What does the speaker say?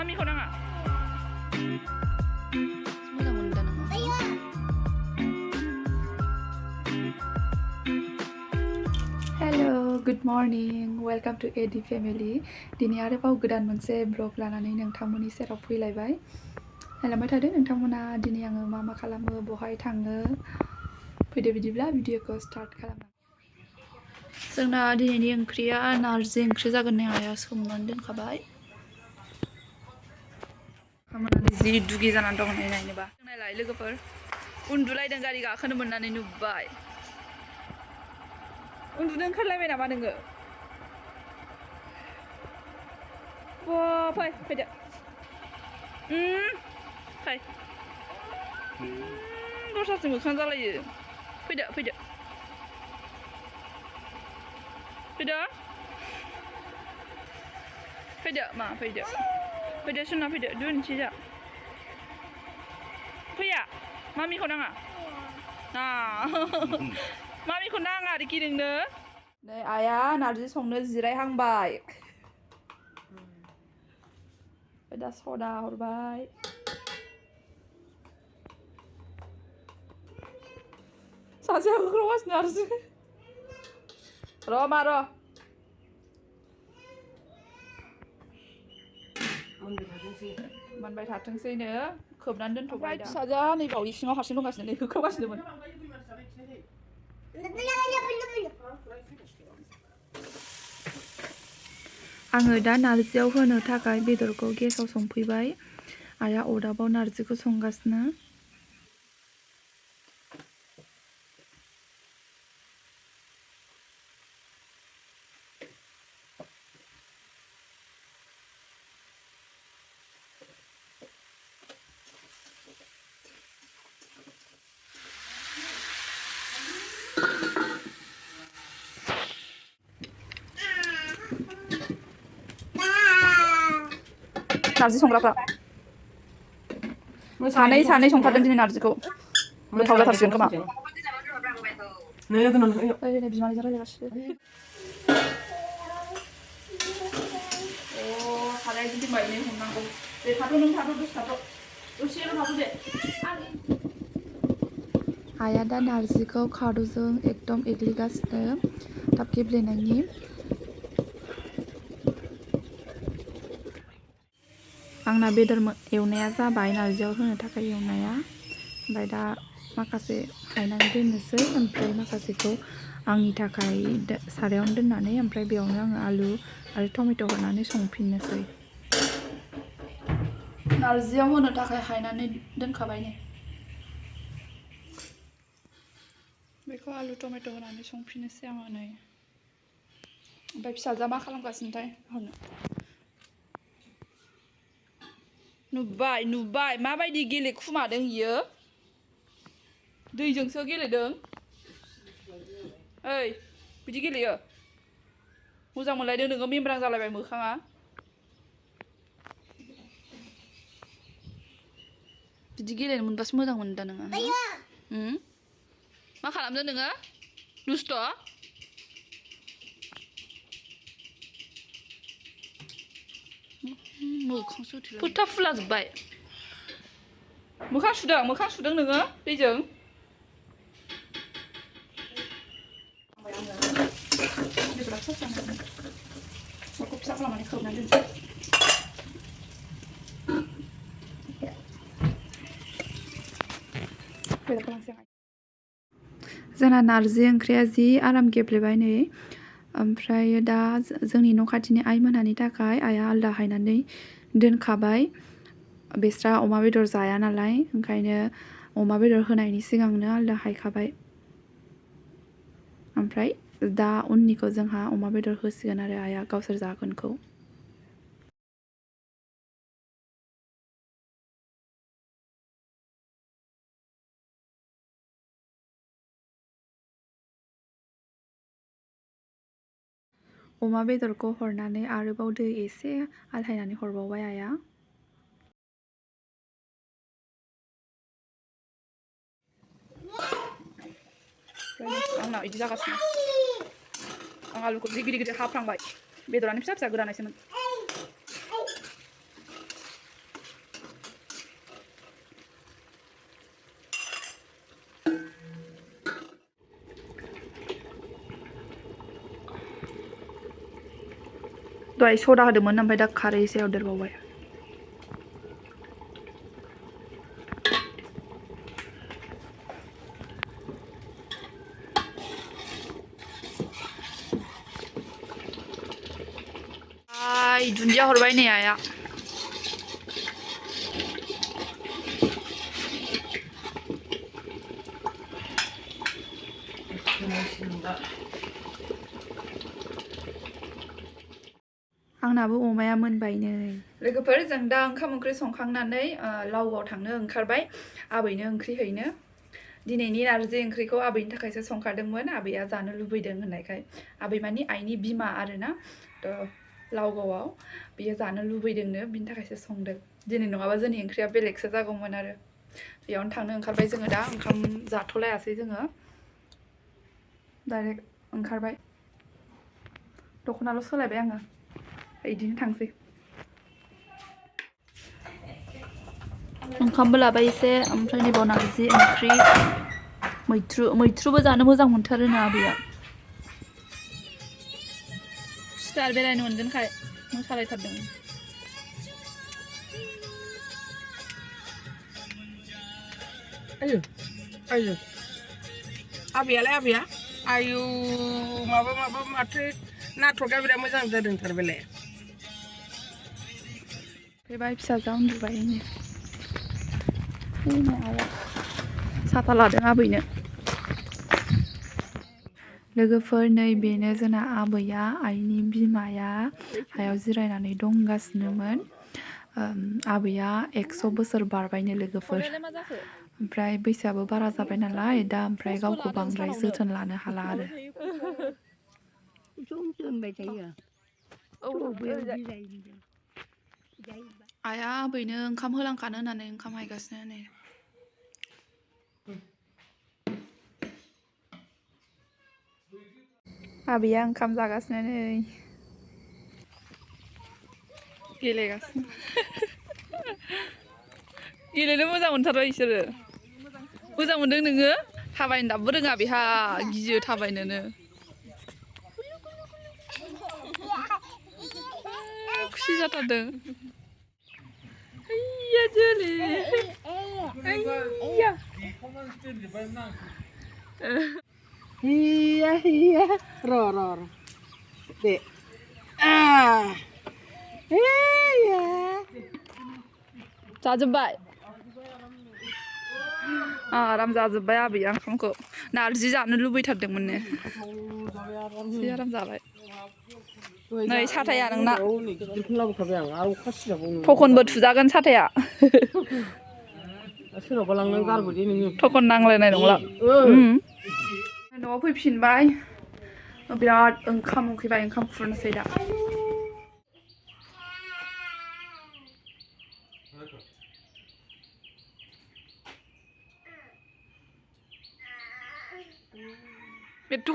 मामिखौ नाङा मोजां मोनो दा नोङो hello good morning welcome to AD family दिनै आरोबाव गोदान मोनसे ब्लग लानानै नोंथांमोननि सेराव फैलायबाय नायलांबाय थादो नोंथांमोना दिनै आङो मा खालामो बहाय थाङो फैदो बिदिब्ला भिडिअखौ स्टार्ट खालामो जोंना दिनैनि ओंख्रिया नारजि ओंख्रि जागोन आइया सोमनानै दोनखाबाय खामानि जि दुगि जानानै दं नायनोबा नायलाय लोगोफोर उन्दुलायदों गारि गाखोनो मोननानै नुबाय उन्दुनो ओंखारलायबाय नामा नोङो फैदो फै दस्रासो मोखां जालायो फैदो फैदो फैदो फैदो मा फैदो फैदो सुना फैदो दुनसि जा फैया मामिखौ नाङा मामिखौ नाङा आरोखि नोंनो नै आइया नारजि संनो जिरायहांबाय दा सदा हरबाय सासेया होख्रावगासिनो नारजि र' मोनबाय थाथोंसैनो खोबनानै दोनथ'बाय दा फिसाजोआ नै बाव इसिङाव हारसिं दंगासिनो नै होख्रावगासिनोमोन आङो दा नारजियाव होनो थाखाय बेदरखौ गेसाव संफैबाय आइया अरदाबाव नारजिखौ संगासिनो नारजि संग्राफ्रा सानै संखादों दिनै नारजिखौ गोथाव जाथारसिगोन खोमा बिमानैजों रायलायगासिनो साराया गिदिंबाय नै हमनांगौ दे थाथ' नों थाथ' दसे थाथ' दसेल' थाथ' दे आइया दा नारजिखौ खादौजों एकदम एग्लिगासिनो थाब गेब्लेनायनि आंना बेदर एवनाया जाबाय नारजियाव होनो थाखाय एवनाया ओमफ्राय दा माखासे हायनानै दोननोसै ओमफ्राय माखासेखौ आंनि थाखाय सारायावनो दोननानै ओमफ्राय बेयावनो आङो आलु आरो टमेट' हरनानै संफिननोसै नारजियाव होनो थाखाय हायनानै दोनखाबाय नै बेखौ आलु टमेट' होनानै संफिननोसै आङो नै ओमफ्राय फिसाजोआ मा खालामगासिनोथाय हरनो नुबाय माबायदि गेलेखुमादों इयो दैजोंसो गेलेदों ओइ बिदि गेलेयो मोजां मोनलायदों नोङो मेमब्रां जालायबाय मोखाङा बिदि गेलेनो मोनबासो मोजां मोनो दा नोङो मा खालामदों नोङो दुस्ट' मोखांसो फोथा फुलाजोब्बाय मोखां सुदों नोङो दैजों बेदरा फिसा खालामनानै खोबनानै दोनसै जोंना नारजि ओंख्रिया जि आराम गेब्लेबाय नै ओमफ्राय दा जोंनि न' खाथिनि आइमोनहानि थाखाय आइया आलदा हायनानै दोनखाबाय बिस्रा अमा बेदर जाया नालाय ओंखायनो अमा बेदर होनायनि सिगांनो आलदा हायखाबाय ओमफ्राय दा उननिखौ जोंहा अमा बेदर होसिगोन आरो आइया गावसोर जागोनखौ अमा बेदरखौ हरनानै आरोबाव दै एसे आलहायनानै हरबावबाय आइया आंना बिदि जागासिनो आं आलुखौ जि गिदिर हाफ्रांबाय बेदरानो फिसा गोदानायसोमोन दहाय सदा होदोंमोन ओमफ्राय दा खारै एसे होदेरबावबाय दुन्दिया हरबाय नै आइया आंनाबो अमाया मोनबाय नै लोगोफोर जों दा ओंखाम ओंख्रि संखांनानै लावगाव थांनो ओंखारबाय आबैनो ओंख्रि हैनो दिनैनि नारजि ओंख्रिखौ आबैनि थाखायसो संखादोंमोन आबैया जानो लुबैदों होननायखाय आबै मानि आइनि बिमा आरोना लावगावआव बियो जानो लुबैदोंनो बिनि थाखायसो संदों दिनै नङाबा जोंनि ओंख्रिया बेलेगसो जागौमोन आरो बेयावनो थांनो ओंखारबाय जोङो दा ओंखाम जाथ'लायासै जोङो डाइरेक्ट ओंखारबाय दख'नाल' सोलायबाय आङो बिदिनो थांसै ओंखामबो लाबाय एसे ओमफ्राय नैबाव नारजि ओंख्रि मैथ्रुबो जानो मोजां मोनथारोनो आबैया स्टार बेरायनो मोनगोनखाय मोसालायथारदों आयु आयु आबैयालाय आबैया आयु माबा माथो नाथुरा बिराद मोजां जादोंथार बेलाय फैबाय फिसाजोआ उन्दुबाय आइया साथा लादों आबैनो लोगोफोर नै बेनो जोंना आबैया आइनि बिमाया हायाव जिरायनानै दंगासिनोमोन आबैया 100 बोसोर बारबायनो लोगोफोर ओमफ्राय बैसोआबो बारा जाबाय नालाय दा ओमफ्राय गावखौ बांद्राय जोथोन लानो हाला आरो आइया आबैनो ओंखाम होलांखानो होननानै ओंखाम हायगासिनो नै आबैया ओंखाम जागासिनो नै गेलेगासिनो गेलेनो मोजां मोनथारबाय बिसोरो मोजां मोनदों नोङो थाबायनो दाबो रोङा बेहा गियो थाबायनोनो खुसि जाथारदों हैया जोले हिया र' दे जाजोब्बाय आराम जाजोब्बाय आबैया ओंखामखौ नारजि जानो लुबैथारदोंमोननो जि आराम जाबाय नै साथाया नोंना थखनबो थुजागोन साथाया सोरनावबा लांनानै गारबोदे नोङो थखन नांलायनाय नंला न'आव फैफिनबाय बिराद ओंखाम उखैबाय ओंखाम खुरनोसै दा बेथ'